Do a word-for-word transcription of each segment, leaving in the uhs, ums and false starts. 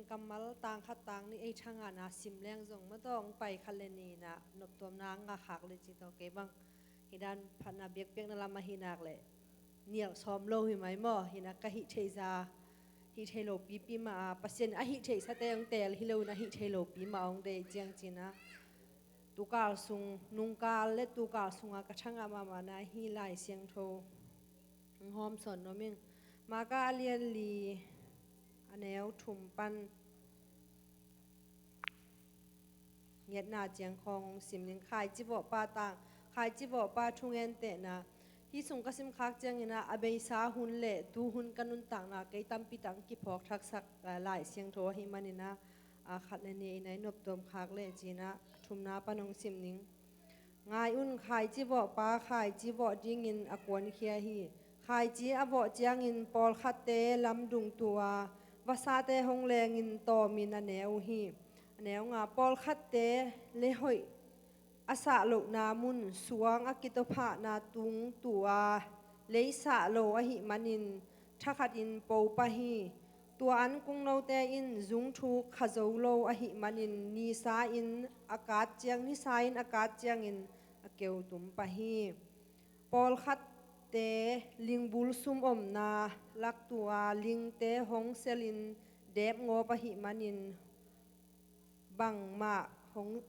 Kammal tang khat tang nih ei thangahna sim leng zong maw tawh hong pai khat le ni-in ah noptuamna ngah khak le ci tawh kei bang. Hih dan phatna biakpiakna lam ahih nak leh nial sawm lo hi mai maw? Hih nak ka hih theihsa hih thei lopipi mah a, Pasian a hih theihsate hong teel hi loin a hih thei lopi mah hong deih ciang ci-in ah tukal sung, nungkal le tukal sungah ka thangah mahmahna hih Lai Siangtho hong hawmsawn nuam ing. Marka a lian li a neu thum pan ngetna ciang khawng hong sim ning. Khaici vawhpa tang, khaici vawhpa thungentehna. Hih sung ka simkhak ciangin ah a beisa hun le tuhun ka nuntakna kei tampi tak kiphawk thaksak, ah, Lai Siangtho ahih manin ah, ah, khat le ni-in ah i noptuam khak leh ci-in ah a thumna pan hong sim ning. Ngai un, khaici vawhpa khaici vawh dingin a kuankhia hi. Khaici a vawh ciangin pawlkhatte lamdung tu a, vasate hong lengin tawmin a ne uh hi. A neu nga, pawlkhatte leihoih a sah lohna mun, suang a kitophahna tung tu a, lei sah lo ahih manin thakhatin po pah hi. Tua an kungnote in zungthuk kha zo lo ahih manin nisa in a kat ciang, nisa in a kat ciangin a keutum pah hi. Pawlkhatte lingbul sum omna lak tu a, lingte hong selin depngawp ahih manin bangmah hong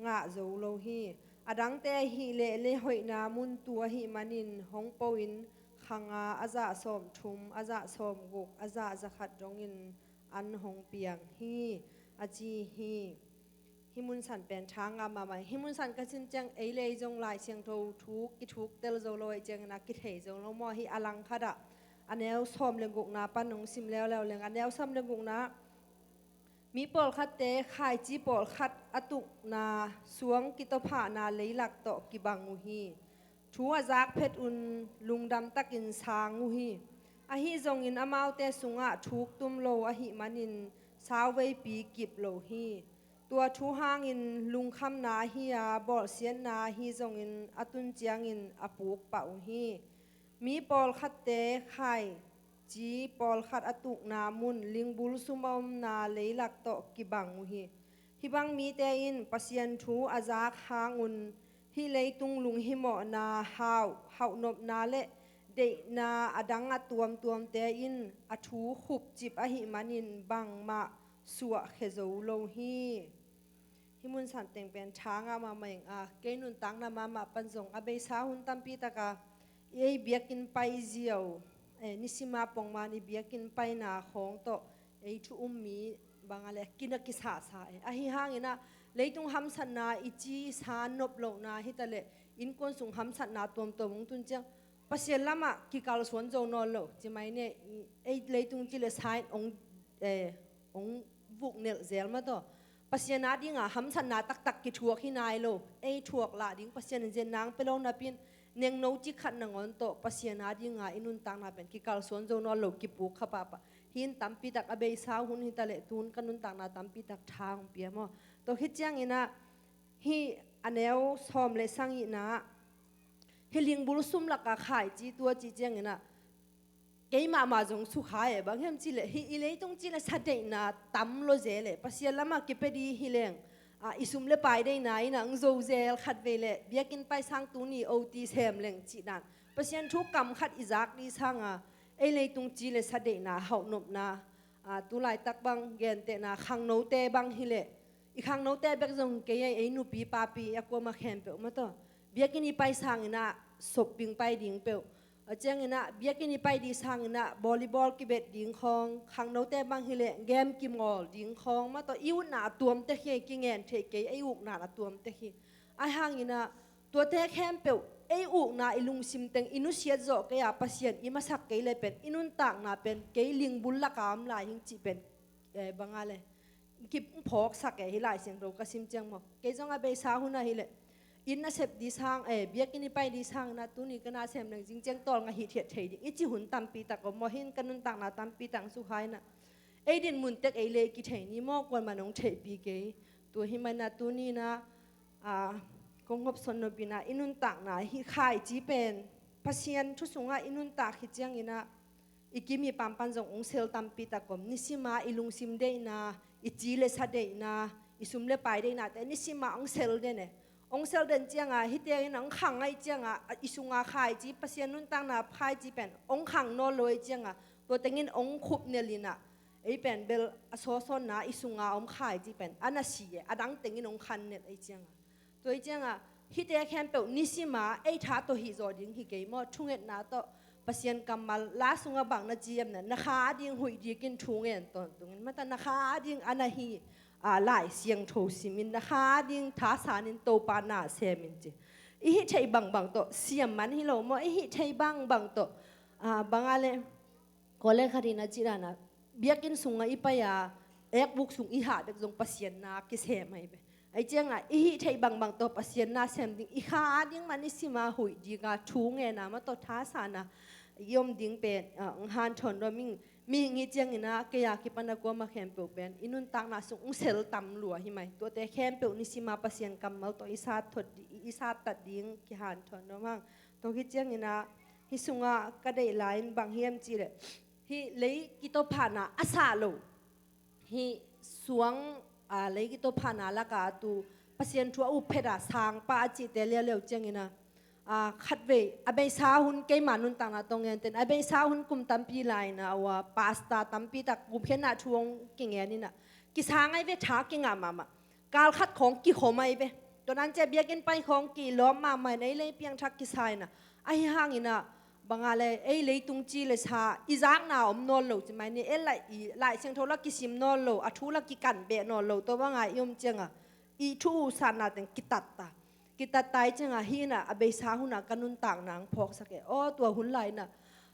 ngah zo lo hi. A dangte ahih leh leihoihna mun tu ahih manin hong po-in khang a, a zah sawmthum, a zah sawmguk, a zah zakhat dongin an hong piang hi, a ci hi. Hih mun san pen tha ngah mahmah. Hih mun san ka sim ciang ei le ei zong Lai Siangtho thu kithuk tel zo lo ahih ciangin ah kithei zo lo maw? Hih a langkhat ah a neu sawm le gukna pan hong sim leuleu leng, a neu sawm le gukna Mi pawlkhatte khaici pawlkhat a tukna suang kitophahna leilak tawh kibang uh hi. Thu a zak phet un lungdam takin sang uh hi. Ahi zongin amaute sungah thuk tum lo ahih manin sauveipi kip lo hi. Tua thu hangin lungkhamna ahi a, bawlsiatna ahi zongin a tun ciangin a puk pah uh hi. Mi pawlkhatte khaici pawlkhat a tukna mun, lingbul sum a omna leilak tawh kibang uh hi. Hih bang mite in Pasian thu a zak hangun hih leitung lunghimawhna, hauh, hauhnopna le deihna a dang a tuamtuamte in a thu khupcip ahih manin bangmah suahkhia zo lo hi. Hih mun san teng pen tha ngah mahmah ing a, kei nuntakna mahmah pan zong a beisa hun tampi taka ei biakinn pai ziau, eh, nisima pongman i biakinn paina khawng tawh ei thu um mi bang a le kin a kisasa, eh. Ahi hangin ah leitung hamsatna i cisa nop lohna hi ta leh innkuan sung hamsatna tuamtuam hong tun ciang Pasian lamah kikalsuan zo nawn lo ci mai ne, ei leitung ci le sa in hong, eh, hong vuk nelh zel mah tawh. Pasian a dinga hamsatna taktak kithuak hi nai lo. Ei thuak lah ding Pasian in zen nang pia lo napi-in nengno cik khat nangawn tawh Pasian a dinga i nuntakna pen kikalsuan zo nawn lo, kipuk kha pahpah. Hih in tampi tak a beisa hun hi ta leh tun ka nuntakna tampi tak tha hong pia maw? Tua khit ciangin ah hih a neu sawm le sagihna ah hih lingbul sum laka khaici tua cih ciangin ah kei mahmah zong sukha e, bang hiam cih leh hih i leitung cih le sa deihna tam lo zel e. Pasian lamah kipia ding hi leng, ah, i sum le pai deihna in ah hong zo zel khat vei le biakinn pai sang tuni O T sem leng cih dan. Pasian thu kam khat i zak ding sanga ei leitung cih le sa deihna, hauhnopna, ah, tu laitak bang gentehna khangnote bang hi leh i khangnote bek zong kei a, ei nupi papi a kuamah khempeuh mah tawh biakinn i pai sangin ah shopping pai ding peuh, a ciangin ah biakinn i pai ding sangin ah volleyball kibet ding khawng, khangnote bang hi leh game kimawl ding khawng mah tawh i utna a tuam tek hi. Kingen thei kei, ei ukna a tuam tek hi. Ahi hangin ah tuate khempeuh ei ukna, i lungsim teng i nusiat zawh kei a, Pasian i masak kei le pen i nuntakna pen kei lingbul laka om lai hing cih pen, eh, bang a le kiphawksak e, hih Lai Siangtho ka sim ciang maw? Kei zong a beisa hun ahih leh inn a sep ding sang, eh, biakinn i pai ding sangin ah tuni ka na sem leng zing ciang tawlnga hithiat thei ding i ci hun tampi tak om maw? Hih in ka nuntakna tampi tak sukha in ah ei dinmun tek ei le kithei ni maw? Kuamah in hong theihpih kei. Tua hi manin ah tuni in ah, ah, kong hopsawn nop in ah i nuntakna hih khaici pen Pasian thu sungah i nuntak khit ciangin ah i kim i pam pan zong hong sel tampi tak om. Nisima i lungsim deihna, i ci le sa deihna, i sum le pai deihnate nisima hong sel den e. Hong sel den cianga hite in hong khang ahih cianga, i sunga khaici, Pasian nuntakna khaici pen hong khang nawn lo ahih cianga, tua tengin hong khupnel in ah, ei pen bel a sawsawnna i sunga om khaici pen a na si e, a dang tengin hong khannel ahih cianga. Tua ahih cianga hite khempeuh nisima ei tha tawh hih zawh ding hi kei maw, thungetna tawh, Pasian kammal la sungah bang na ci hiam na, na kha ading huih dikin thu ngen tawntungin, mata na kha ading a na hi, a, Lai Siangtho simin, na kha ading thasanin Topa na semin ci. I hih theih bangbang tawh siam man hi lo maw, i hih theih bangbang tawh, a, banga le, kawle khat in a ci dana, biakinn sungah i pai a, ekbuk sung i hah bek zong Pasian na kisem ahi ve. Ahih cianga i hih theih bangbang tawh Pasian na sem ding, i kha ading mah nisima huih dika thu ngena mah tawh thasana i om ding pen, a, hong hanthawn nuam ing. Mihing i ciangina kei a kipan a kuama khempeuh pen i nuntakna sung hong sel tam lua hi mai. Tuate khempeuh nisima Pasian kammal tawh i sat thot di, i sat tat ding kihanthawn nuam hang. Tua hi ciangina hih sunga ka deih lai-in bang hiam cihleh, hih lei kitophahna a sah lo, hih suang, a, lei kitophahna laka tu Pasian thu a up phet a sangpa a cihte lialiau ciangina, a, khatvei a beisa hun, keima nuntakna tawh ngenten, a beisa hun kum tampi laina ua pasta tampi tak gupkhiatna thu hong kingen ina, kisang ahi ve, tha kingah mahmah. Kal khat khawng kikhom ahi ve. Tua nan cia biakinn pai khawng kilawm mahmah in ei lei piangthak kisa ina. Ahi hangina banga le ei leitung ci le sa i zakna om nawn lo ci mai ni, ei lai, i Lai Siangtho la kisim nawn lo, a thu la kikan beh nawn lo, tua banga i om cianga i thu uh satna teng kitatta. Kitatta i cianga hih ina a beisa huna ka nuntakna ang phawksak e. Aw, tua hun lai ina,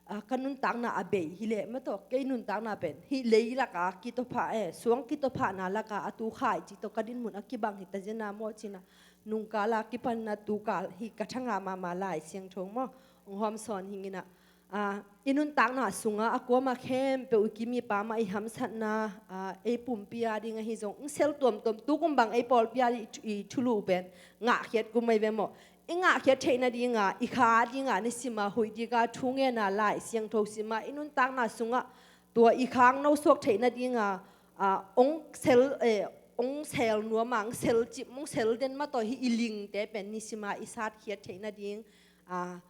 a, ka nuntakna a bei hileh mah tawh, kei nuntakna pen hih lei laka kitophah e, suang kitophahna laka a tu khaici tawh ka dinmun a kibang hi ta zena maw cina, nungkala kipanna tukal hih ka thanga mahmah Lai Siangtho maw, hong hawmsawn hingina, a, i nuntakna sunga a kuama khempeuh i kim i pam a i hamsatna, a, ei pumpi a ding ahi zong hong sel tuamtuam, tukum bang ei pawlpi a i, i thulu pen ngahkhiat kum ahi ve maw. I ngahkhiat theih nadinga, i kha dinga, nisima huih dika thu ngena Lai Siangtho sima i nuntakna sungah tua i khang nosuak theih nadinga, a, hong sel, eh, hong sel nuama, hong sel cip, hong sel den mah tawh hih i lingte pen nisima i satkhiat theih nading, a,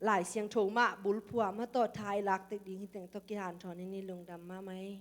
Lai Siangtho mah bulphua mah tawh tha i laktek ding hi teng tawh kihanthawn in i lungdam mahmah hi.